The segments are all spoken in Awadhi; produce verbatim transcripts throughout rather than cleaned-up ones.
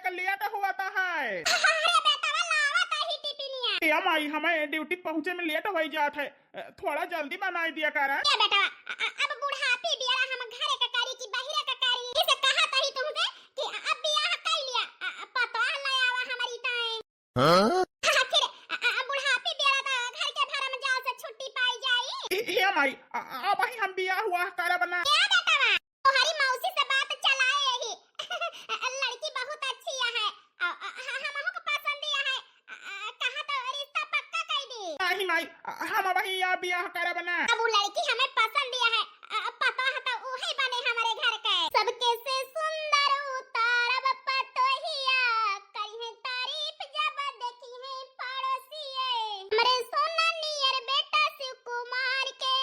लेट होत है। अरे बेटवा, लावत ही टिफिनिया। ए माई, हमें ड्यूटी पहुँचे में लेट होइ जात है, थोड़ा जल्दी बनाइ दिया करा। ए बेटवा, अ-, अ-, अब बुढ़ापी बेरा हम घरे का करी कि बहिरे का करी? इसे कहत ही तुमसे कि अब बियाह कइ लिया, अ, अ, पतोह ले आवा हमरी ताईं। हाँ? आखिर, अ, अ, बुढ़ापी बेरा त घर के भरम जाल से छुट्टी पाई जाई। ए, हे माई, अ, अ, अबहीं हम बियाह हुआ करब ना। ए बेटवा, तोहरी मौसी से बात चलाए ही। लड़की बहुत अच्छी है। अ, अ, ह-, हमहू के पसंद है। अ, अ, कहा तो रिश्ता पक्का कइ दी। नहीं माई, अ, हम अबहीं या बियाह करब ना। अब उ लड़की हमें पसंद है। अ, पतोह तो उहे बने हमरे घर के। सबके से सुंदर उतारब पतोहिया, करिहें तारीफ जब देखिहें पड़ोसिए। हमरे सोना नियर बेटा शिव कुमार के,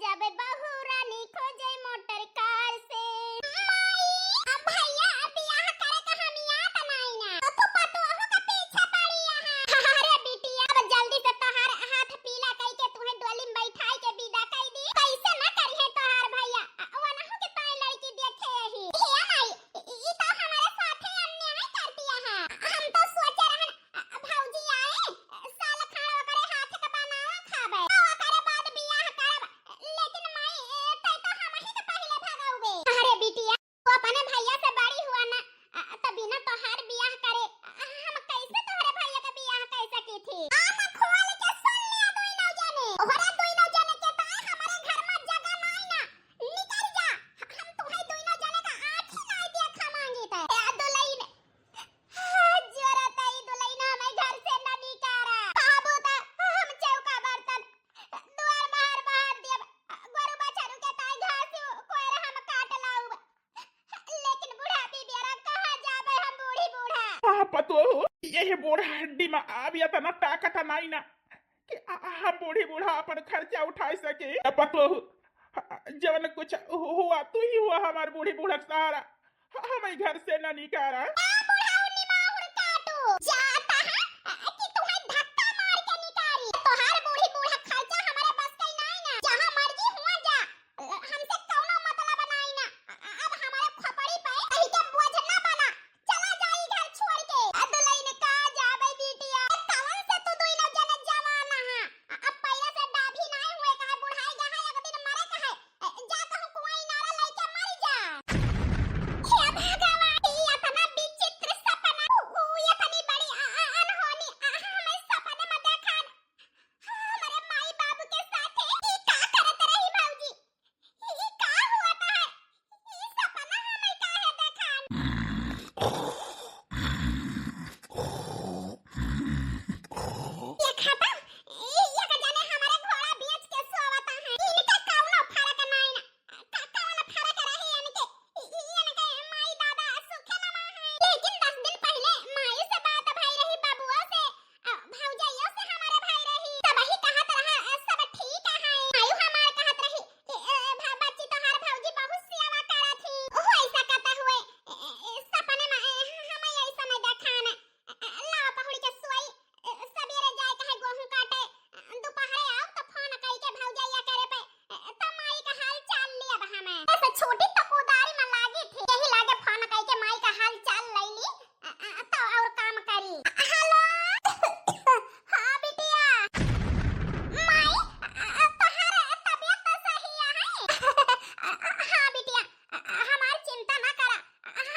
जब बहू रानी खोजे मोटर कार से। माई, अब भैया बियाह करे का हमियात नाई ना। तो तू पतोहू के पीछे पड़ी है। अरे बिटिया, अब जल्दी से तोहार हाथ पीला कई के तुहे डोली में बैठाई के विदा कई दी। कैसे ना करिहे तोहार भैया, अ, वनहु के ताई लड़की देखे ही। हे माई, ई, ई तो हमारे साथे अन्याय कर दिया है। हम तो सोचे रहन, अ, भौजी आए, साल खान ओकरे हाथ के बनावा खाबे, तो ओकरे बाद बियाह करब। लेकिन माई, ए, तै तो हमही के पहिले भगौबे। अरे बिटिया, तू अपने भैया से बड़ी हुआ ना, अ, त बिना तोहार बियाह करे, अ, हम कैसे तोहरे भैया के बियाह कर सकी थी? कान खोल के सुन ले दुइनो जने, तोहरे दुइनो जने के ताई हमारे घर में जगह नाई ना, निकल जा, हम तुहे दुइनो जने का आँखी नाई देखा मांगी त। ए दुलहिन, जोरत ई दुलहिन हमें घर से न निकारा। बाबू त हम चौका बर्तन दुआर बाहर बाहर देब, गोरू बछरू के ताई घास कोयर हम काट लाउब। लेकिन बुढ़ापी बेरा कहाँ जाबे हम बूढ़ी बूढ़ा? आ पतोहू, यही बूढ़ा हड्डी में अब इतना ताकत नाई ना कि आ, आ, हम बूढ़ी बूढ़ा अपन खर्चा उठाए सके। आ पतोहू, आ, जवन कुछ हु-, हुआ, तू ही हुआ हमार बूढ़ी बूढ़ा के सहारा। हम ई घर से ना निकारा। ए बुढ़ऊ निमाहुर काटू, जाता है कि तुम्हें धक्का मार के निकारी। तोहार बूढ़ी बूढ़ा खर्चा हमारे बस के नाई ना। जहाँ मर्जी हुआ जा, हमसे कौनो मतलब नाई ना। अब हमारे खोपड़ी पे कहीं के बोझ ना बना। चला जाई घर छोड़ के। आ दुलहिन का जाबे बिटिया, कवन से तू दुइनो जने जवान हा। अब पहिले से डाभी नाई हुए कहे, बुढ़ाई गहा एक दिन मरे कहे। ए, जा कहूँ कुआं इनारा लइके मर जा। हे भगवान, ई इतना विचित्र सपना, ऊ, ऊ इतनी बड़ी अ-, अ-, अनहोनी, अ, हमें सपने में देखा। हमरे माई बाबू के साथे ई का करत रही भौजी? ई का हुआ था? ई सपना हमें काहे देखान? ये खाता, ई एक जने हमारे घोड़ा बेच के सोवता है। इनका कौनो फर्क नाई ना। का, कौन फर्क रहे इनके? इ-, इ-, इनके माई दादा सुखे नमा है। लेकिन दस दिन पहिले माई से बात भई रही, बबुआ से, अ, भौजइयो से हमारे भई रही। तबही कहत रहा, अ, सब ठीक है। माई हमार कहत रही, ए, ए, भ-, बच्ची तोहार भौजी बहुत सेवा करत ही। ओहो ऐसा कहता हुए, ए, ए, ए, सपने में, ए, हमें ऐसा नहीं देखान। लावा पहुड़ी के सोई, सबेरे जाए के है गोहूं काटे, दोपहरे आओ तो फोन कई के भौजैया करे पे, त माई का हाल चाल लियब हमें। ऐसे छोटी तो कुदारी में लागी थी, यही लागे फोन कई के माई का हाल चाल लई ली, तो और काम करी। हेलो, हाँ बिटिया, माई, तोहार तबियत तो सही है? हाँ बिटिया, हमार चिंता ना करा,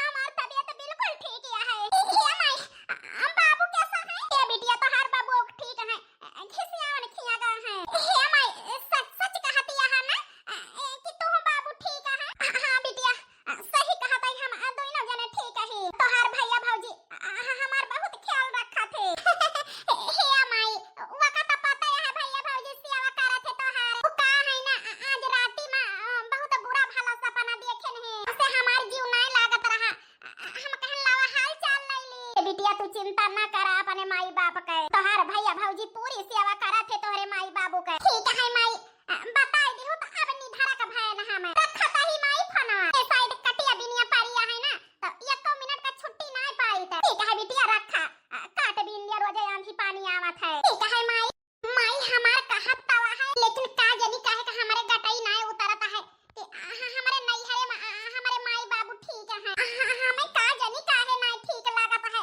हमार तबियत बिल्कुल ठीक है। हे माई, बाबू कैसा है? ए बिटिया, तोहार बाबू ठीक है, घिसियावन खिया गए हैं। हे माई, सच सच कहती है ना कि तू बाबू ठीक है? हाँ बिटिया, सही कहत है, हम दोनों जने ठीक है। तोहार भैया भौजी हमार बहुत ख्याल रखा थे। हे माई, वका तो पता है भैया भौजी सेवा करत है तोहार। उ का है ना, आज राती में, अ, बहुत बुरा भला सपना देखे नहीं। उसे हमार जीव नहीं लागत रहा। अ, हम कहन लावा हाल चाल ले ली। ए बिटिया तू चिंता ना करा अपने माई बाप के। तोहार भैया भौजी पूरी सेवा करत है तोहरे माई बाबू के। ठीक है माई, अ, बताई दिहु तो अब निधरा का भय ना हमें। रखा तही माई फोन। ए साइड कटिया बिनिया पारिया है ना, तो एको मिनट का छुट्टी नहीं पाई। तो ठीक है बिटिया रखा। अ, काट बीन लिया, रोजे आंधी पानी आवत है। ठीक है माई। माई हमार कहत तवा है, लेकिन का जनी काहे का हमरे गटई नाय उतरत है कि, आ, हमरे नैहरे में, आ, हमरे माई बाबू ठीक है। आ, हमें का जनी काहे नाय ठीक लागत है।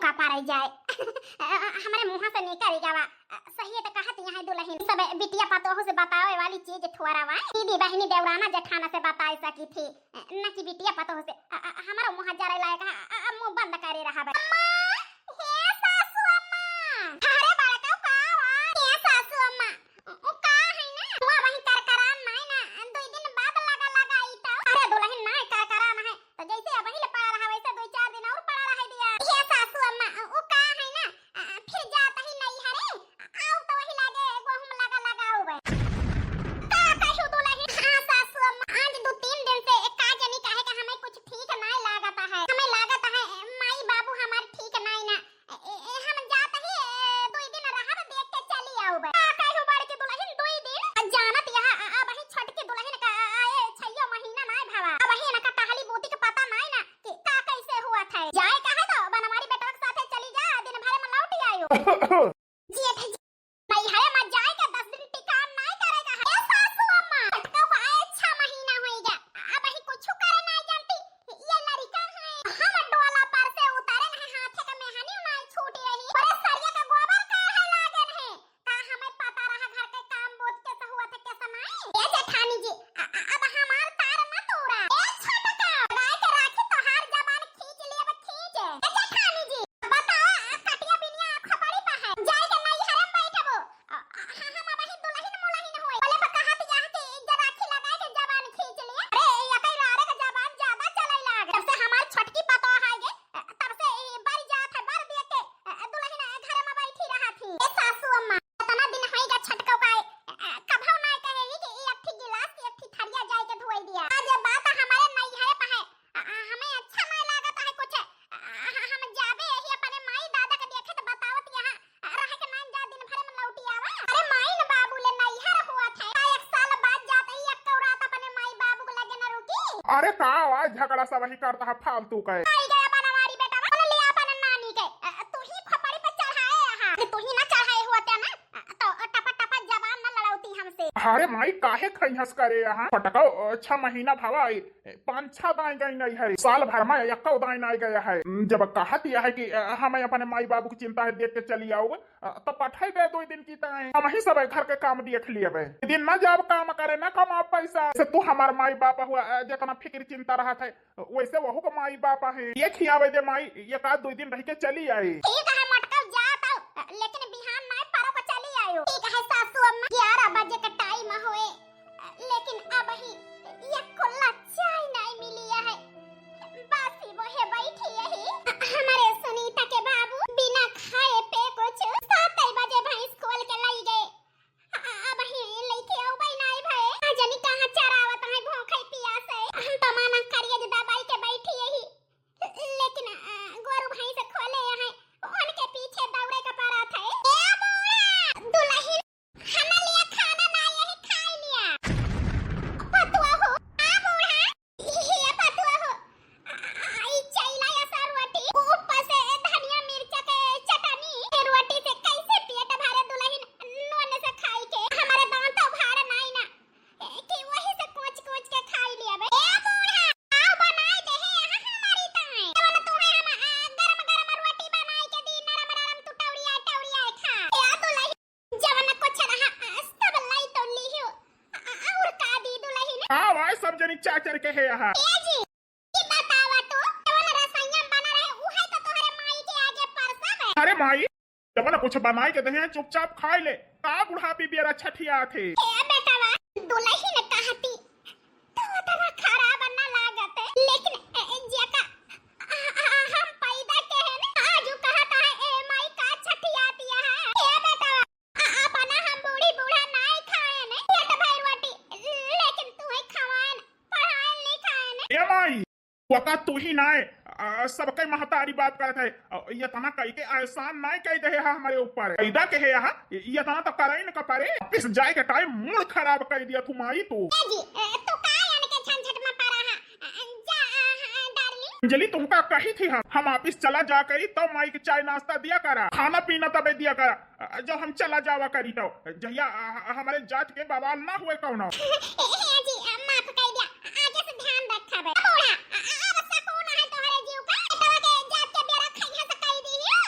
पापा रह जाए। हमरे मुँह से निकल गवा। सही है तो कहत यहाँ दुलहिन सब बिटिया पतोह से बतावे वाली चीज थोड़ा वा। दीदी बहिनी देवराना जेठाना से बताई सकी थी, न कि बिटिया पतोह से। अ, अ, हमारा मुँह जरे लायक है, अ, अ, मुँह बंद करे रहा बे। अम्मा, हे सासू अम्मा। अरे बड़का का वा? हे सासू अम्मा, उ का है ना? हुआ वही करकरान नहीं ना, दुई दिन बाद लगा लगा आई तो। अरे दुलहिन नहीं करकरान है, तो जैसे अबही ले पड़ा रहा, वैसे दुई चार दिन और पड़ा रहे दिया। हे सासू अम्मा, उ का है ना, अ, फिर जात ही नहीं हरे, आओ तो वही लागे एगो हम लगा लगाओ बे। का कहू दुलहिन? हाँ सासू अम्मा, आज दो तीन दिन से एक का जनी काहे का हमें कुछ ठीक नहीं लागत है। हमें लागत है माई बाबू हमार ठीक नहीं ना। ए, ए, हम जात ही, ए, दुई दिन रहब, देख के चली आओ बे। का कहू बड़की दुलहिन दुई दिन? आ जानत यहाँ, आ, आ, अबही छोटकी दुलहिन का, आ, आ, ए, छइयो महीना नहीं भवा। अबही इनका टहली बूती के पता नहीं ना कि का कैसे हुआ था। जाए का है तो बनवारी बेटवा के साथे चली जा, दिन भर में लौट आयो। जेठ जी, नैहरे में जाए के दस दिन टिकान नहीं करे का है। ए सासू अम्मा, छोटका को आए छह महीना होई गया, अबही कुछ करे नहीं जानती। ये लड़का है, हम डोला पर से उतारे नहीं, हाथे का मेहनी नहीं छूटी रही। अरे सरिया का गोबर का है लागन है, का हमें पता रहा घर के काम बोत कैसे हुआ था, कैसे नहीं? ए जेठानी जी, अ-, अ-, अब हमार तार न तोड़ा। ए छोटका, गाय के राखी तोहार जबान खींच ले, अब खींच। ए जेठानी जी, बताओ, आ, कटिया बिनिया खोपड़ी पर है, जाए के नैहरे में बैठबो। अ, अ, हम अबही दुलहिन मुलहिन होए। बोले बा कहत यहाँ के इज्जत राखी लगाए के जबान खींच ले। अरे, ये कई रारे का जबान ज्यादा चले लाग। जब से हमार छोटकी पतोह है गे, अ, तब से ई बर जात है, बर देख के, अ, दुलहिन, अ, घर में बैठी रहत ही। ए सासू अम्मा, इतना दिन होई गा छटकौ का, अ, अ, कभौ नाय कहे ही कि ई एक ठी गिलास की एक ठी थरिया जाए के धोई दिया। आज ये बात हमारे नैहरे पे है, अ, अ, हमें अच्छा नाय लागत है कुछ। अ, अ, हम जाबे यही अपने माई दादा के देखे तो बतावत यहाँ, अ, रह के नाय जा, दिन भर में लौटी आवा। अरे माई न बाबू ले नैहर हुआ था, का एक साल बाद जाते ही एक रात अपने माई बाबू के लगे न रुकी। अरे का आवाज झगड़ा सब ही करता है फालतू का। आई गया बनवारी बेटा, बोल ले अपन नानी के। अ, तू ही खोपड़ी पे चढ़ाए यहाँ। अरे तू ही ना चढ़ाए हुआ थे ना, अ, तो टपा टपा जबान न लड़ौती हमसे। अरे माई काहे खैहस करे यहाँ? फटका, अ, छह महीना भवा है, पाँच छह दाई गई नहीं है, साल भर में यक्को दाई नहीं गया है। जब कहत यह है कि, अ, हमें अपने माई बाबू की चिंता है, देख के चली आओ, अ, तो पठाई दे दो दिन की ताई, हम ही सब घर के काम देख लियबे। दिन ना जाब काम करे, ना कमाब पैसा। से तू हमार माई बाप हुआ, अ, जितना फिक्र चिंता रहत है, वैसे वहू का माई बाप है। ये खियावे दे माई, एक आध दो दिन रह के चली आई। ठीक है, मटकल जात हूँ, लेकिन बिहान नाय परो को चली आयो। ठीक है सासू अम्मा, ग्यारह बजे का टाइम होए, लेकिन अबही यक्को चाय नाय मिली है। बासी वो है बैठी यही। हमारे सुनीता के बाबू बिना खाए पे कुछ सात बजे भैंस खोल के लाई गए। अ-, अबही लइके अउबे नाई भए। आ जनी कहाँ चरावत हैं भूखे पियासे। हम तो मना करिए जे दबाई के बैठी यही। लेकिन, अ, गोरू भैंस खोले हैं, उनके पीछे दौड़े के पड़त है। ए बूढ़ा, दुलहिन हमें लिए खाना ना यही खाई लिया। पतुआ हो, आ बूढ़ा, हे पतुआ हो, आ, आ, ई चैला या सा रोटी, ऊपर से धनिया मिर्चा के चटनी, ए रोटी से कैसे पेट भरे दुलहिन नून से खाई के? हमारे दांत भाड़ नाई ना, ए, कि वही से कोच कोच के खाई लिया बे। ए बूढ़ा, आओ बनाए दे हे यहाँ हमारी ताई। जवन तुम्हें हम, आ, गरम गरम रोटी बनाए के दी, नरम नरम तू टौड़िया टौड़िया खा। ए दुलहिन, जवन कुछ रहा, सब लाई तो लिहियो। अ-, अ-, और का दी दुलहिन? हाँ, भाई, सब जनी चाचर के है यहाँ। ए जी, ई बतावा तू, जवन रसोइया में बना रहे, उहे तो तोहरे माई के आगे परसब है। अरे माई, जवन कुछ बनाए के दहे, चुपचाप खाए ले। का बुढ़ापी बेरा छठिया थे? ए बेटवा, दुलहिन कहती, तो तोरा खराब न लागत है, लेकिन, ए, जेका, आ, आ, हम पैदा के है ना, आज उ कहत है, ए माई का छठियातिया है। ए बेटवा, आ, अपना हम बूढ़ी बूढ़ा नाय खाए ने, पेट भर रोटी, लेकिन तू ही खवाए न, पढ़ाए न, लिखाए न। ए माई, वका तू ही नाय, आ, सबके महतारी बात करत है। आ, ये तना कई के एहसान नाय कई दे है हमारे ऊपर। पैदा के है यहाँ, ये, ये तना तो करे न का परे। वापिस जाए के टाइम मूड खराब कर दिया तू माई तू। ए जी, ए, तू का यानी के झंझट में पड़ा है? जा, आ, आ, डार्लिंग। अंजलि, तुमका कही थी हम, हम वापिस चला जा करी, तब माई के चाय नाश्ता दिया करा, खाना पीना तबे दिया करा। अ, जब हम चला जावा करी तो, जहिया, अ, अ, हमारे जात के बवाल ना हुए कौनो। ए, ए, जी, अ, माफ कर दिया, आगे से ध्यान रखबे। बूढ़ा, अ, अ, अब सुकून है तोहरे जीव का, तो के जात के बेरा खैया से कह दी हो।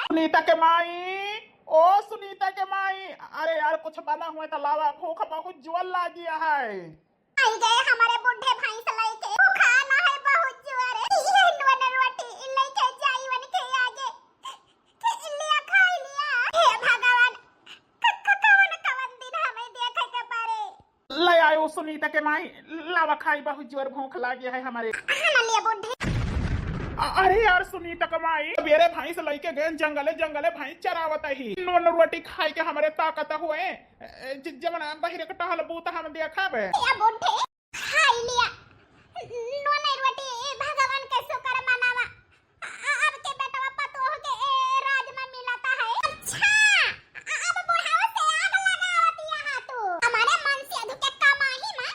सुनीता के माई, ओ सुनीता के माई, अरे यार, कुछ बना हुए तो लावा, भूख बहुत जोर लागी है। आई गए हमारे बूढ़े भैंस लइके, भूखा ना है बहुत जोर। ये नोन रोटी लइके जाई उनके आगे, कि लिया खाई लिया। हे भगवान, क-, क-, कवन, कवन दिन हमें देखे के पड़े। ले आयो सुनीता के माई, लावा खाई, बहुत जोर भूख लागी है हमारे। हाँ, ना लिया बूढ़े। अ-, अरे यार सुनीता के माई, सवेरे भैंस लइके गए जंगले, जंगले भैंस चरावत ही। नोन रोटी खाई के हमारे ताकत हुए, ज-, जवन बहिरे के टहल बूत हम देखब। लिया बूढ़े, खाई लिया। नोन रोटी, भगवान के शुक्र मनावा। अ-, अ-, अब के बेटवा पतोह के ए राज में मिलता है। अच्छा, अ-, अब बुढ़ाओ से आग लगावत यहाँ तू। हमारे मन से अधू के कमाही में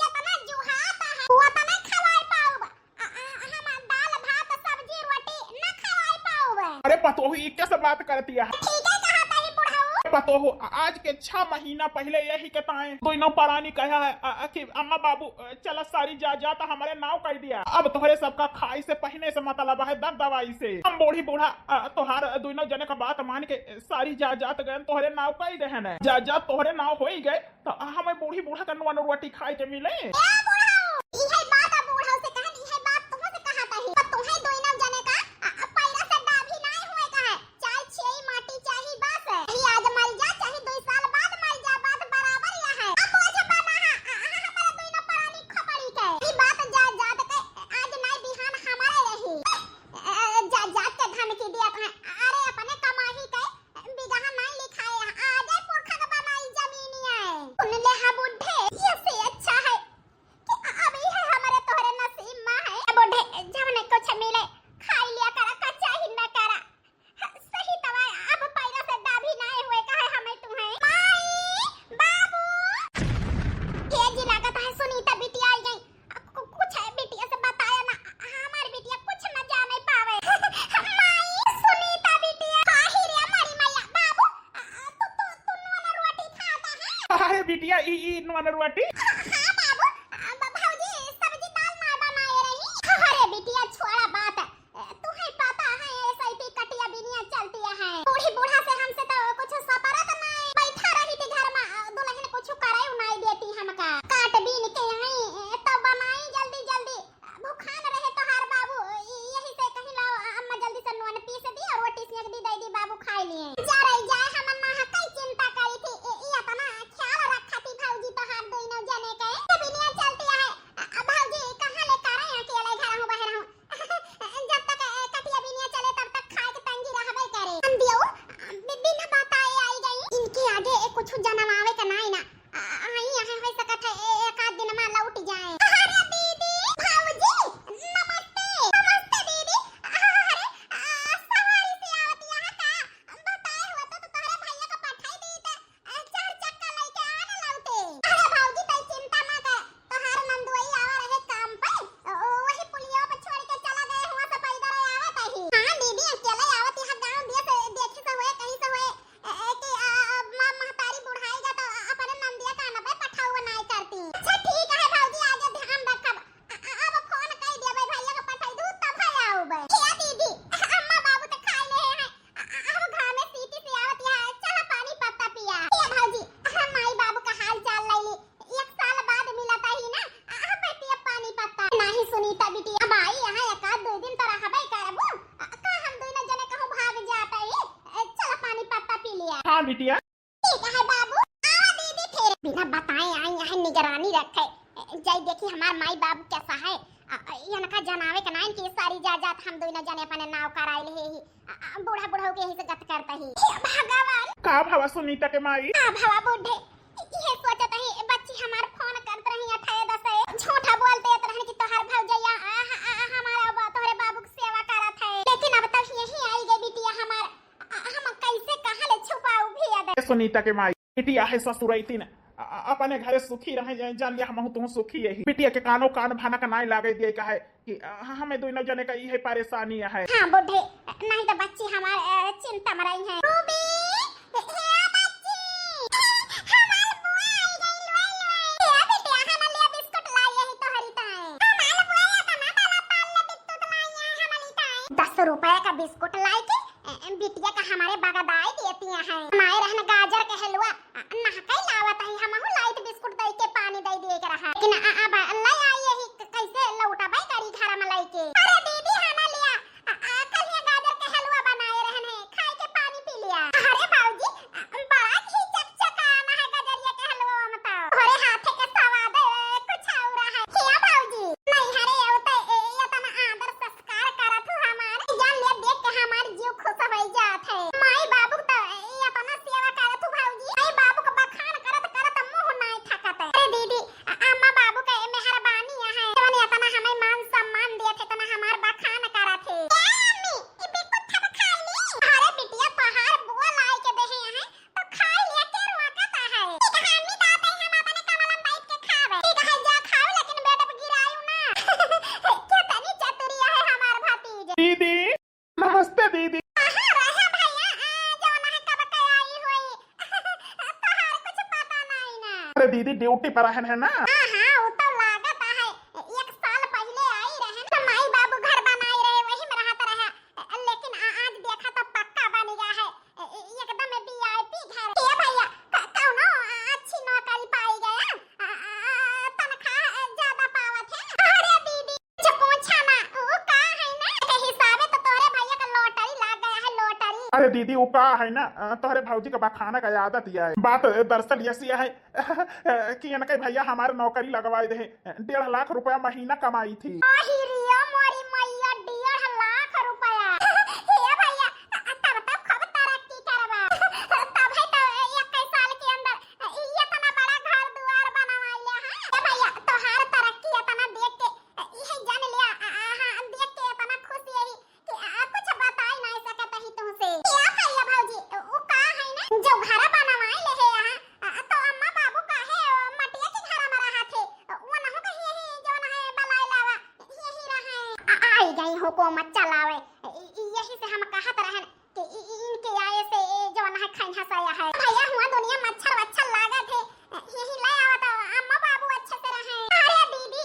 जितना जुहाता है, उतना खवाए पाउब। अ-, अ-, हम दाल, भात, सब्जी, रोटी न खवाए पाउब। अरे पतोह, ई कैसे बात करती है? ठीक है कहा ताही बुढ़ाओ। पतोह, आज के छह महीना पहिले यही के ताए दोनों परानी कहा है, अ, अ, कि अम्मा बाबू, अ, चला सारी जायदाद हमारे नाव कर दिया। अब तोहरे सबका खाई से, पहिने से मतलब है, दर दवाई से। हम बूढ़ी बूढ़ा, अ, तोहार दोनों जने का बात मान के सारी जायदाद गए तोहरे नाव कर देहन है। जायदाद तोहरे नाव होई गए तो हमें बूढ़ी बूढ़ा का नोन रोटी खाए के मिले। ए बुढ़ऊ, इहे बात अब बुढ़ऊ से कहन, इहे बात तुमसे कहा ताही। पर तुम्हें दोनों जने का, अ, अ, पैरा से दाबी नाई हुए का है। चाहे छेई माटी, चाहे बास। चाहे आज मर जा, चाहे दुई साल बाद मर जा, बात बराबर यह है। अब बोझ बना है, आ, आ, हमारे दुई न परानी खोपड़ी के। ई बात जा, जात के, आज नाई बिहान हमारे रही। ए, जा, जात के धमकी दिया था। अरे अपने कमाही के बिगहा नाई लिखाए, आ जाए पुरखा के बनाई जमीन है। सुन ले हा बुढ़े, ये से अच्छा है कि अब यह हमारे तोहरे नसीब में है। बुढ़े, जब ने कुछ मिले, खाई लिया करा, कच्चा ही न करा। सही तवा अब पैरा से दाबी नाय हुए, काहे हमें तुम्हें। माई, बाबू। ये जी लागत है सुनीता बिटिया आई गई। कु-, कुछ है बिटिया से बताया ना, हमार बिटिया कुछ न जाने पावे। माई, सुनीता बिटिया। आही रे हमारी मैया, बाबू, तू, तू, तू नोन रोटी खाता है? अरे बिटिया, ई, ई नोन रोटी। हाँ, हाँ बाबू, अब भौजी सब्जी दाल ना बनाए रही। अरे बिटिया छोड़ा बात, तुहे पता है, एस आई पी कटिया बिनिया चलती है। बूढ़ी बूढ़ा से हमसे तो कुछ सपरत नहीं। बैठा रही थी घर में, दुल्हन कुछ करे नहीं देती हमका। काट बीन के आई, तो बनाई जल्दी जल्दी। भूखान रहे तोहार बाबू, इ-, यही से कहीं लाओ, अम्मा जल्दी से नोन पीस दी और रोटी सेंक दी, दे दी, बाबू खाए लिए। जा रही जाए, हम ना कई चिंता करी थी, इ-, इ-, इतना ख्याल रखा थी भौजी तोहार दोनों जने के। बिनिया चलती है, अ, अ, भौजी कहाँ ले करे अकेले घर हूँ, बाहर हूँ। जब तक, अ, कटिया बिनिया चले, तब तक खाए के तंगी रहबे करे। हम दियो, अ, बि-, बिना बताए आई गई। इनके आगे, ए, कुछ जनवावे का नाई ना। अ, अ, आई यहाँ हो सकत है, ए, एक आध दिन में लौट जाए। अरे दीदी, भौजी, नमस्ते। नमस्ते दीदी। अरे, अ, सवारी से आवत यहाँ का? बताए हुआ तो, तो तोहरे भैया का पठाई दी त। ए, चार चक्का लइके आ ना लौटे। अरे भौजी, तई चिंता ना कर, तोहार नंदुई आवा रहे काम पे, ओ, ओ, वही पुलिया पे छोड़ के चला गए, हुआ से पैदल आवत ही। हाँ दीदी, अकेले आवत यहाँ गाँव दिए से, देखे से हुए, कहीं से हुए, ए, ए, कि, आ, आ, म-, महतारी बुढ़ाई गा तो अपने नंदिया काना पे पठाऊ नाई करती। अच्छा ठीक है भौजी, आगे ध्यान रखब। अ-, अ-, अब फोन कई देबै, भैया के पठाई दू, तब है आउबै। हे दीदी, अम्मा बाबू तो खाए ले हैं। अ-, अ-, अब घामे सीटी से आवत है, चला पानी पत्ता पिया। हे भौजी, हम माई बाबू का हाल चाल लैली। एक साल बाद मिलत ही ना, अ-, अ-, पिया पानी पत्ता। नाही सुनीता बिटिया, अब आई यहाँ एक आध दो दिन तो रहबै करबू। अ, का हम दोनों जने कहूँ भाग जात ही? अ, चला पानी पत्ता पी लिया। हाँ बिटिया। ठीक है बाबू, आवा दीदी फिर। बिना बताए आई यहाँ निगरानी रखे। जाई देखी हमार माई बाबू कैसा है। अ, अ, इनका जनावे के ना इनकी सारी जायदाद हम दोनों जने अपने नाव कराए ले ही। अ, अ, बूढ़ा बुढ़ऊ के ही से गत करता ही। हे भगवान। का भवा सुनीता के माई? का भवा बूढ़े? ये सोचत ही बच्ची हमार फोन करत रही अठाए दसे। झूठा बोल देत रहन कि तोहार भौजैया, अ, अ, अ, हमारा बा-, तोहरे बाबू की सेवा करत है। लेकिन अब तक यही आई गई बिटिया हमार। अ, हम कैसे कहाँ ले छुपाऊ भी अदे? ए सुनीता के माई, बिटिया है ससुरैतिन, अ, अ, अपने घरे सुखी रहे, जान, जान लिया हमहू तुहू सुखी यही। बिटिया के कानो कान भनक नाय लागे दिए कहे कि, अ, हमें दोनों जने का इहे परेशानी है। हाँ बूढ़े, नहीं तो बच्ची हमार, अ, चिंता में रही है। रूबी, हे बच्ची, हमार बुआ आई गई, लोए, लोए। ए बिटिया, हम ले बिस्कुट लाई यही तोहरी ताए। हमार बुआ ये तना ताला पाल ले बिस्कुट लाई है हमारी ताए। दस रुपए का बिस्कुट लाई के बिटिया का हमारे बगदाई देती हैं। हमारे रहन गाजर के हलवा, आ, नहकई लावत है, हमहू लाइत बिस्कुट दई के पानी दई दिए के रहा। लेकिन आ, अब ले आई यही क-, कैसे लौटबे करी घर में लइके। अरे दीदी, है ना लिया, आ, आ, कल ये गाजर के हलवा बनाए रहन है, खाए के पानी पी लिया। अरे बाबूजी, आ, बड़ा घी चकचकाना है गजरिया के हलवा में तो। तोहरे हाथे के स्वाद कुछ और है। हे बाबूजी, नहीं हरे, ये तो, ए, ये तो ना आदर से नमस्कार करत हूँ हमार। जान लिया देख के हमार जीव खुश होइ जात है। माई बाबू क तो इतना सेवा करत हूँ भौजी। माई बाबू क बखान करत करत मुँह नाई थकत है। अरे दीदी, अ-, अम्मा बाबू क मेहरबानी है, जवन इतना हमें मान सम्मान देत है, इतना हमार बखान करत है। ए अम्मी, ई बिस्कुट थप खाई ली। अरे बिटिया, तोहार बुआ लाई के देहे हैं, तो खाई लिया, के रोकत है? ठीक है, अम्मी, दाते हम अपने कमल में बैठ के खावे। ठीक है, जा खाओ, लेकिन बेड पे गिरायू ना। कितनी चतुरिया है हमार भतीज। दीदी, नमस्ते दीदी। कहाँ रहे भैया? आ, जौन है कब के आई हुई। तोहार कुछ पता नहीं ना। अरे दीदी, ड्यूटी पर रहन है ना। हाँ, हाँ, वो तो लागत है। एक साल पहले आई रहे ना, माई बाबू घर बनाए रहे, वही में रहत रहे। लेकिन आ-, आज देखा तो पक्का बन गया है। ए-, ए-, एकदम वीआईपी घर। ए भैया, क-, कौनो अच्छी नौकरी पाई गया? आ, आ, आ, तनख्वाह ज्यादा पावत है? अरे दीदी, कुछ पूछा ना, वो का है ना, के हिसाबे तो तोहरे भैया का लॉटरी लाग गया है, लॉटरी। अरे दीदी, वो का है ना, अ, तोहरे भौजी का बखाना का आदत यह है। बात, अ, दरअसल ऐसी है, कि इनके भैया हमार नौकरी लगवाए दे, डेढ़ लाख रुपया महीना कमाई थी। आही रियो मोरी मैया, डेढ़ लाख रुपया। हे भैया, तब तब खूब तरक्की करबा। तब है तो इक्कीस साल के अंदर इतना बड़ा घर दुआर बनवाइले हैं। हे भैया, तोहार तरक्की इतना देख के, इहे जान लिया, आ, आ, हाँ, देख के इतना खुश यही कि आ, कुछ बताई नहीं सकत ही तुमसे। या भैया भौजी, उ का है ना, जो घर बनवाई ले है यहाँ, आ, तो अम्मा बाबू काहे, अ, मटिया के घर में रहा थे, वो नहु कहिए ही जो न है बलाए लावा, यही रहे। आ, आई गई हुकूमत चलावे, इ-, इ-, यही से हम कहत रहन कि इ-, इ-, इनके आए से ए जो न है खैना सया है। भैया हुआ दुनिया मच्छर वच्छर लागत है, यही ले आवा तो अम्मा बाबू अच्छे से रहे। अरे दीदी,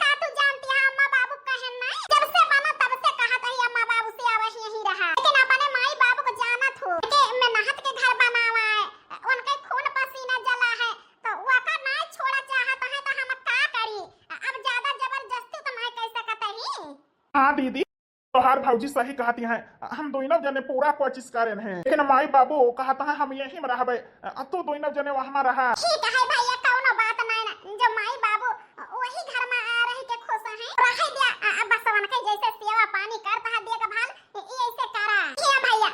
का तू जानती है अम्मा बाबू कहे नहीं? जब से बना तब से कहा था अम्मा बाबू से आवा यही रहा, लेकिन अपने माई बाबू को जाना थू कि मेहनत के घर बनावा है, उनके खून पसीना जला है, तो वो का नहीं छोड़ा चाहत है तो हम का करी? अब ज्यादा जबरदस्ती तो नहीं कर सकत ही। हाँ दीदी, तोहार भौजी सही कहती हैं, हम दोनों जने पूरा कोशिश करेन हैं, लेकिन माई बाबू कहत हैं हम यही में रहबे, तू दोनों जने वहाँ में रहा। ठीक है भैया, कौनो बात नहीं ना, जो माई बाबू वही घर में रह के खुश हैं, रहे दिया, आ, आ, बस उनके जैसे सेवा पानी करता है, देखभाल, ये ऐसे करा। ये भैया,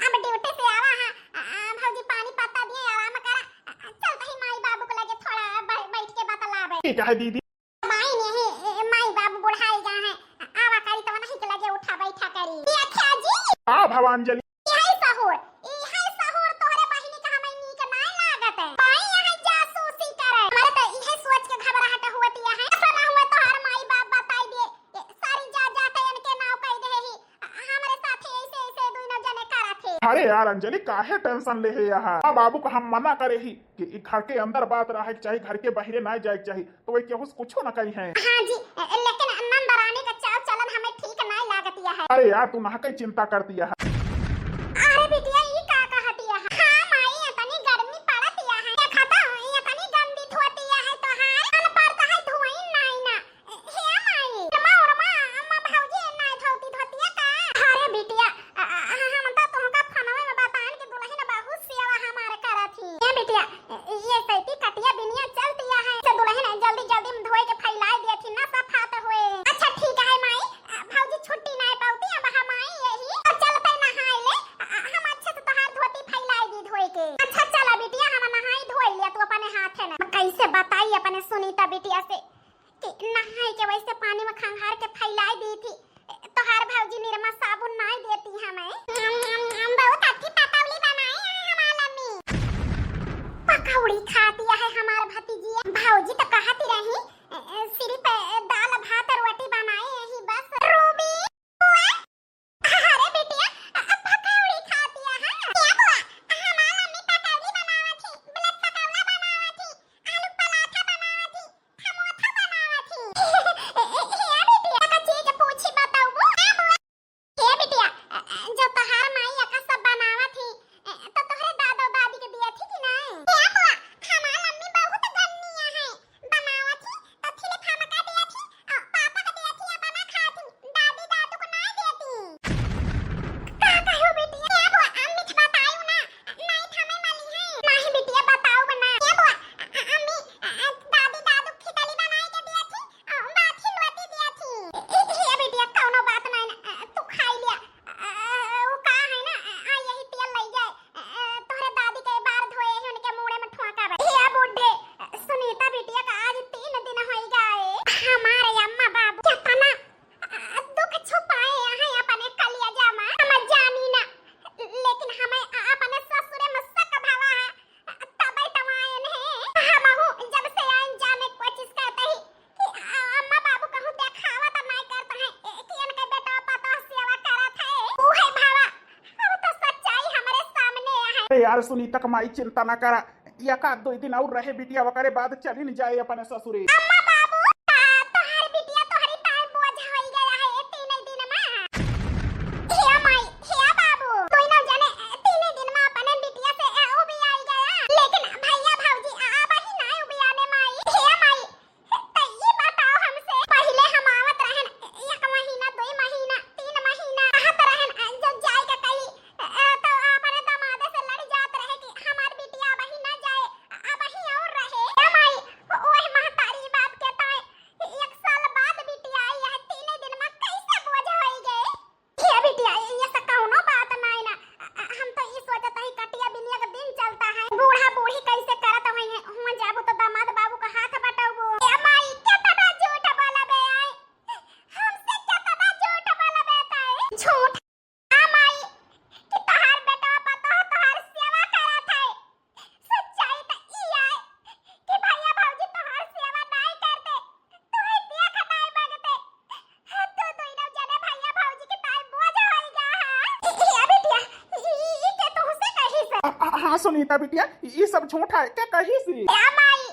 अब ड्यूटी से आवा है, आ, आ, भौजी पानी पत्ता दिए, आराम करा, आ, आ, चलता ही माई बाबू को लगे थोड़ा बै-, बैठ के बतलावे। ठीक है दीदी। माई नहीं, ए, माई बाबू बुढ़ाई गए हैं, आवा करी तो नहीं के लगे उठा बैठा करी। ये क्या जी? आ भवांजलि। इहे सहूर, इहे सहूर तोहरे बहिनी का हमें नीक नाय लागत है। माई यहाँ जासूसी करे। हमारे तो इहे सोच के घबराहट होती है। ऐसा ना हुआ तोहर माई बाप बताई दे, ये सारी जायदाद इनके नाव कर दे ही, हमरे साथे ऐसे, ऐसे दोनों जने करत है। अरे यार अंजलि, काहे tension ले है यहाँ? माँ बाबू को हम मना करे ही कि ई घर के अंदर बात रहे के चाही, घर के बाहरे ना जाए के चाही, तो वे केहू से कुछो ना कही हैं। हाँ जी, लेकिन नंदरानी का चाल चलन हमें ठीक नाय लागत है। अरे यार, तू ना कई चिंता करती है। अरे बिटिया, ई का कहती है? हाँ माई, इतनी गर्मी पड़त है, देखा तो इतनी गंदी धोती है तोहार, अनपढ़ तो है, धोई नाय ना। हे माई, अम्मा और अम्मा, अम्मा भौजी ना धोती धोतिया का? अरे बिटिया, अ, अ, हम तो तुमका फोनवे में बताएन कि दुल्हन बहुत सेवा हमार करत ही। ए बिटिया, ये सैती कटिया बिनिया चलती है, से दुल्हन जल्दी जल्दी में धोए के फैलाए दिया थी ना, सफा तो हुए। अच्छा ठीक है माई, अ, भौजी छुट्टी ना पाती, अब हम आई यही, तो चलते ना अरे यार सुनीता क माई, चिंता ना करा, एक आध दुइ दिन अउर रहे बिटिया, ओकरे बाद चलिन जाए अपने ससुरे। अम्मा बाबू, आ, तोहार बिटिया तोहरी ताई बोझ होई गया है ये तीन दिन मा। हे माई, हे बाबू, दुइनो जने, ए, तीन दिन मा अपने बिटिया से, ए, उबियाई गया, लेकिन भैया भौजी, आ, अबही नाय उबियाने माई। हे माई, त ई बताओ हमसे, पहिले हम आवत रहन, एक महीना, दुइ महीना, तीन महीना रहत रहन, जब जाए के कही, अ, तो अपने दामादे से लड़ जात रहे कि हमार बिटिया अबही ना जाए, अबही और रहे। ए माई, ओह महतारी बाप के ताए एक साल बाद बिटिया आई है, तीन दिन में कैसे बोझ होई गए? ए बिटिया, ये सब कौनो बात नाई ना। अ, अ, हम तो ई सोचत हई कटिया बिनिया के दिन चलता है। बूढ़ा बूढ़ी कैसे करत होइहैं? हुआं जाबू तो दामाद बाबू का हाथ बटौबू। ए माई, केतना झूठ बोलबे आए। हमसे केतना झूठ बोलबे ताए। झूठ। आ माई, कि तोहार बेटवा पतोह तोहार सेवा करत है। सच्चाई त ई आए कि भैया भौजी तोहार सेवा नाई करते, तोहे देख नाई मांगते। तू दुइनो जने भैया भौजी के ताई बोझ होई गया है। ए, ए, ए, बिटिया, ई, ई, ई के तुहसे कही से? आ, आ, हाँ सुनीता बिटिया, ई सब झूठ है, के कही से? ए माई,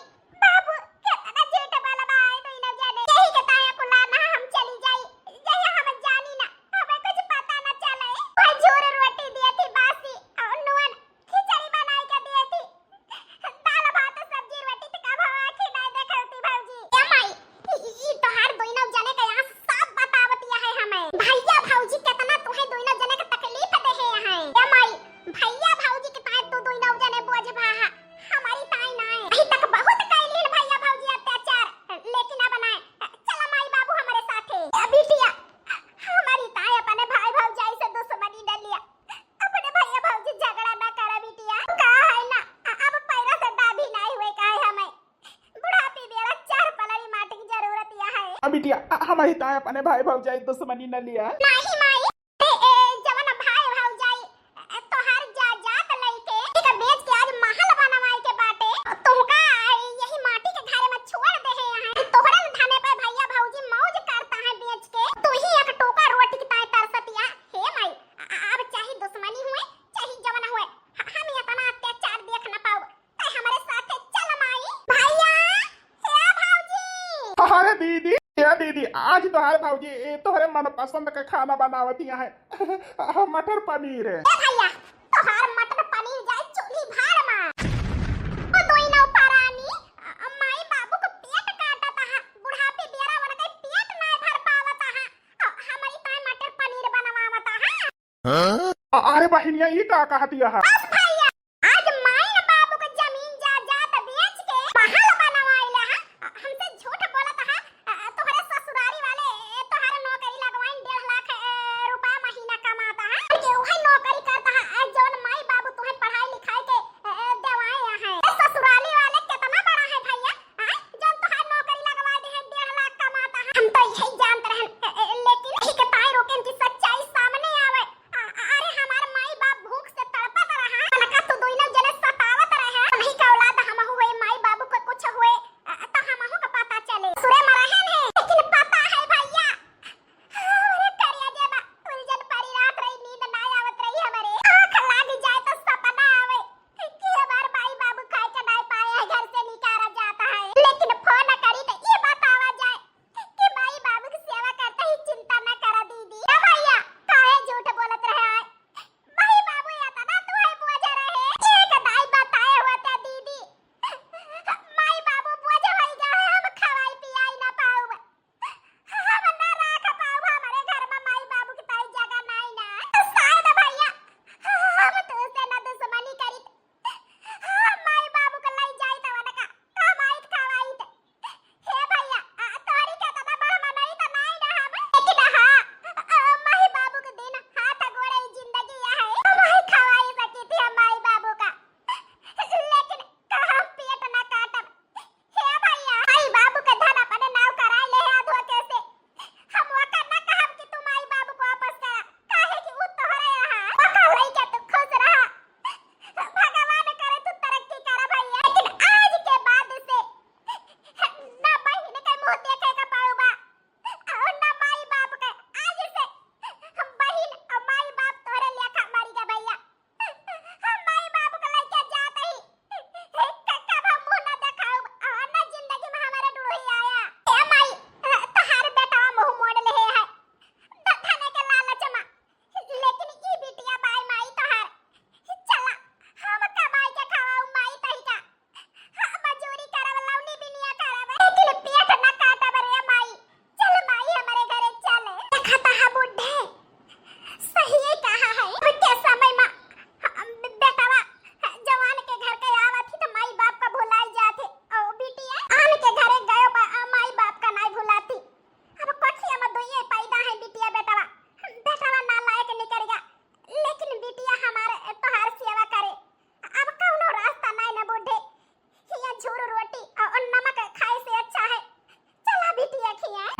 बाबू, केतना झूठ बोलबा आए दुइनो जने। यही के ताया कुला ना हम चली जाई, जहिया हम जानी ना, हमें कुछ पता ना चले। खजूर रोटी दिए थी बासी, और नून खिचड़ी बनाई के दिए थी। दाल भात सब्जी रोटी त कबो आँखी नाय देखौती भौजी। ए माई, ई, ई, ई तोहार दुइनो जने के यहाँ सब बतावतिया है हमें। भैया भौजी केतना तुहे दुइनो जने के तकलीफ देहे हैं। ए माई, भैया भौजी के ताए तू दुइनो जने बोझ भा हा, हमारी ताई नाय। अभी तक बहुत कैलिन भैया भौजी अत्याचार, लेकिन अब नाय। चला माई बाबू हमारे साथे। ए बिटिया, हमारी ताए अपने भाई भौजाई से दुश्मनी न लिया। अपने भैया भौजी झगड़ा ना करा बिटिया। का है ना, अ-, अब पैरा से दाबी नाई हुए का है हमें। बुढ़ापी बेरा चार पलरी माटी की जरूरत या है। अब बिटिया, अ-, हमारी ताए अपने भाई भौजाई दुश्मनी न लिया। नाही माई, ए, ए, जवन भाई भौजाई, अ, तोहार जायदाद लइके, एका बेच के आज महल बनवाए के बाटे, तुमका यही माटी के घरे में छोड़ दे है यहाँ। तोहरे धने पे भैया भौजी मौज करता है बेच के, तू ही एक टोका रोटी की ताए तरसतिया। हे माई, अ-, अब चाहे दुश्मनी हुए, चाहे जवन हुए, ह-, हम इतना अत्याचार देख न पाउब। तै हमरे साथे चल माई। भैया, हे भौजी। अरे दीदी, हे दीदी, आज तोहार भौजी ए तोहरे मनपसंद के खाना बनावतिया है। मटर पनीर। ए भैया, तोहार मटर पनीर जाए चूल्ही भाड़ मा। ओ दोई नौ परानी, अ, माई बाबू को पेट काटत हा, बुढ़ापे बेरा उनके पेट नाय भर पावत हा। अ, हमरी ताई मटर पनीर बनवावत हा। हाँ? अ-, अरे बहिनिया, ई का कहतिया है? बस भैया, आज माई न बाबू के जमीन जायदाद बेच के महल बनवाइले हा। हमसे झूठ बोलत हा। अ, तोहरे ससुरारी वाले, ए, तोहरे नौकरी लगवाइन डेढ़ लाख, ए, रुपया महीना कमाता हा। के उहे नौकरी करता हा, ए, जौन माई बाबू तुहे पढ़ाई लिखाई के, ए, ए, देवाए हा। ए, ससुराली वाले केतना बड़ा है भैया? आय, जौन तोहार नौकरी लगवा दे है, डेढ़ लाख कमाता है। हम तो यही जानत रहन, ए, ए, लेकिन यही के ताई रोकेन कि सच्चाई सामने आवे। आ, आ, अरे हमार माई बाप भूख से तड़पत रहा,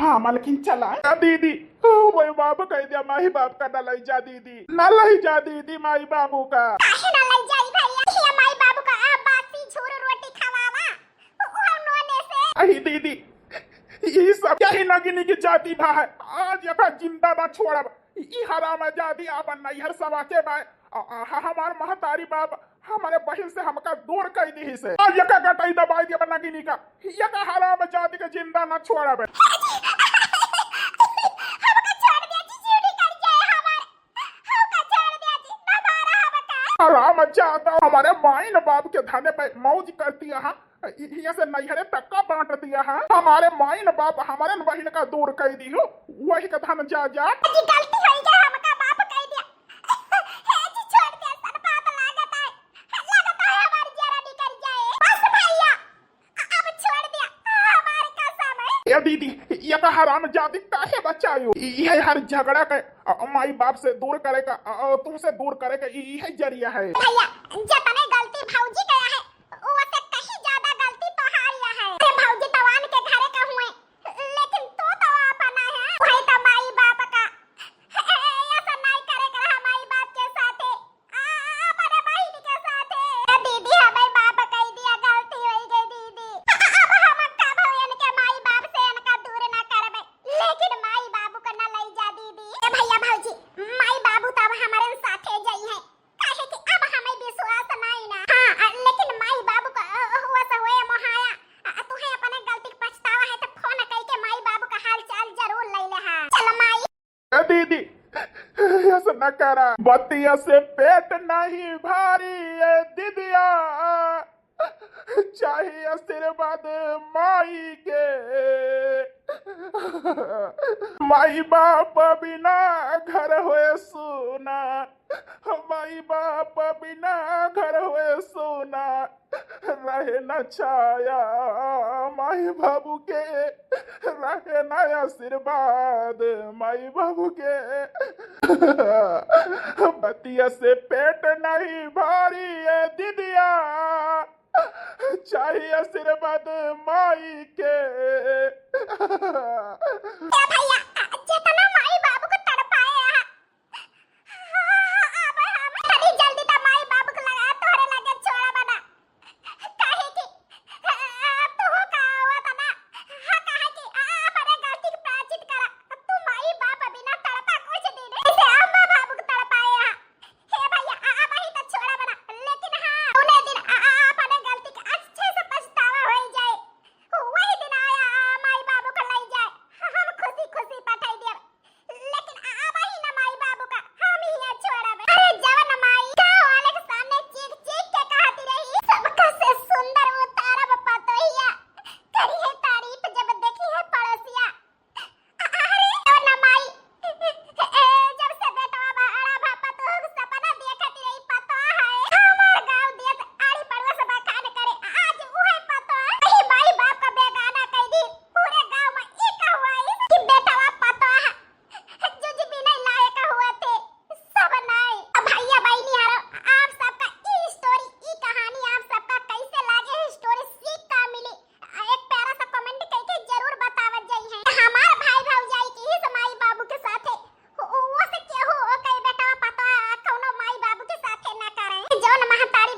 हाँ, मलकिन चला। आ, दीदी, ओ, माई बाप कह दिया, माई बाप का न लई जा दीदी, न लई जा दीदी, माई बाबू का। काहे न लई जाई भैया? ये माई बाबू का आ बासी झूर रोटी खवावा, उ, उ नोने से। अही दीदी, ई सब यही नगिनी की जाति भा है। आज यका जिंदा न छोड़ब। ई हराम जादी आपन नैहर सवा के बाय। आ, आ, ह-, हमार महतारी बाप हमारे बहिन से हमका दूर कई दिहिस है। आज यका गटई दबाई दिया नगिनी का। यका हराम जादी के जिंदा न छोड़ब। हमका छोड़ दिया जी, चूड़ी कर जाए हमार। हमका छोड़ दिया जी, न मारा हमका। हराम जादा हमारे माई न बाप के धने पे मौज करती है। इ-, इहाँ से नैहरे तक का बांट दिया है। हमारे माई न बाप हमारे न बहिन का दूर कई दिहु, वही का धन जा जा। जी गलती होई गया, हमका माफ कई दिया। हे जी छोड़ दिया, सन पाप लागत है, लागत है हमार जियरा निकल जाए। बस भैया, अब छोड़ दिया, हमार कसम है। ए दीदी, ये का हराम जादी काहे बचायो? ये हर झगड़ा के, अ, माई बाप से दूर करे का, अ, तुमसे दूर करे का ये, ये जरिया है। भैया, जतने गलती भौजी कया है, ओसे कहीं ज्यादा गलती तोहार या है। अरे भौजी तवान के घरे का हुए, लेकिन तू तो आपन है। वही तो माई बाप का। ऐसा नहीं करे कर माई बाप के साथे। आ, अपने बहिन के साथे। ए दीदी, हमें माफ कई दिया, गलती होई गई दीदी। अब हम कब इनके माई बाप से इनका दूर ना करबे, लेकिन माई बाबू का ना लई जा दीदी। ए भैया भौजी, माई बाबू तो अब हमारे साथे जाई है। काहे कि अब हमें विश्वास नहीं ना। हाँ, अ, लेकिन माई बाबू का, अ, हुआ से हुए मोहाया। अ, तुहे अपने गलती के पछतावा है तो फोन कई के माई बाबू का हाल चाल जरूर ले ले। हाँ, चल माई। ए दीदी, ऐसा न करा। बतिया से पेट नहीं भारी ए दीदिया, चाही आशीर्वाद माई के। माई बाप बिना घर होए सुना, माई बाप बिना घर होए सुना, रहे ना छाया माई बाबू के, रहे ना आशीर्वाद माई बाबू के। बतिया से पेट नहीं भारी ए दीदिया, चाही आशीर्वाद माई के। ए भैया, जितना माई बाबू को तड़पाए हैं, अब हम तनी जल्दी त माई बाबू के लगा तोहरे लगे छोड़ब ना। काहे कि, आ, तू का आवत ना। हाँ, काहे कि, आ, अपने गलती के प्रायश्चित करा। तू माई बाप बिना तड़पा कुछ दिन। जैसे अम्मा बाबू के तड़पाए हैं। हे भैया, आ, आ, वही तो छोड़ब ना। लेकिन हाँ, उन्हें दिन, आ, आ, अपने गलती के अच्छे से पछतावा होई जाए। वही दिन आया, आ, माई बाबू के लई जाए। हम खुशी खुशी पठाई देब। लेकिन आ-, अब ही ना माई बाबू का हम हियाँ छोड़ब। अरे जवन माई गाँव वाले के सामने चीख चीख के कहती रही, "सबका से सुंदर उतारब पतोहिया, करिहे तारीफ जब देखिहे पड़ोसिया।" अ-, अरे जवन माई, ए, जब से बेटवा बड़ा भा पतोह के सपना देखती रही, पतोह है, हमार गाँव देत आड़ी पड़ोस बखान करे, आज उहे पतोह कहीं माई बाप का बेगाना कई दी। पूरे गाँव में ई कहवाई कि बेटवा पतोह जुज बिनय लायक हुआ थे, सब नाई। अब भैया बहिनी हरो, आप सबका ई story, ई कहानी आप सबका कैसे लागे है story, सीख का मिली? आ, एक प्यारा सा comment करके जरूर बतावत जाई है। हमार भाई भौजाई के ही माई बाबू के साथे, वो से केहू ओके बेटवा पतोह कौनो माई बाबू के साथे ना करे। जौन महतारी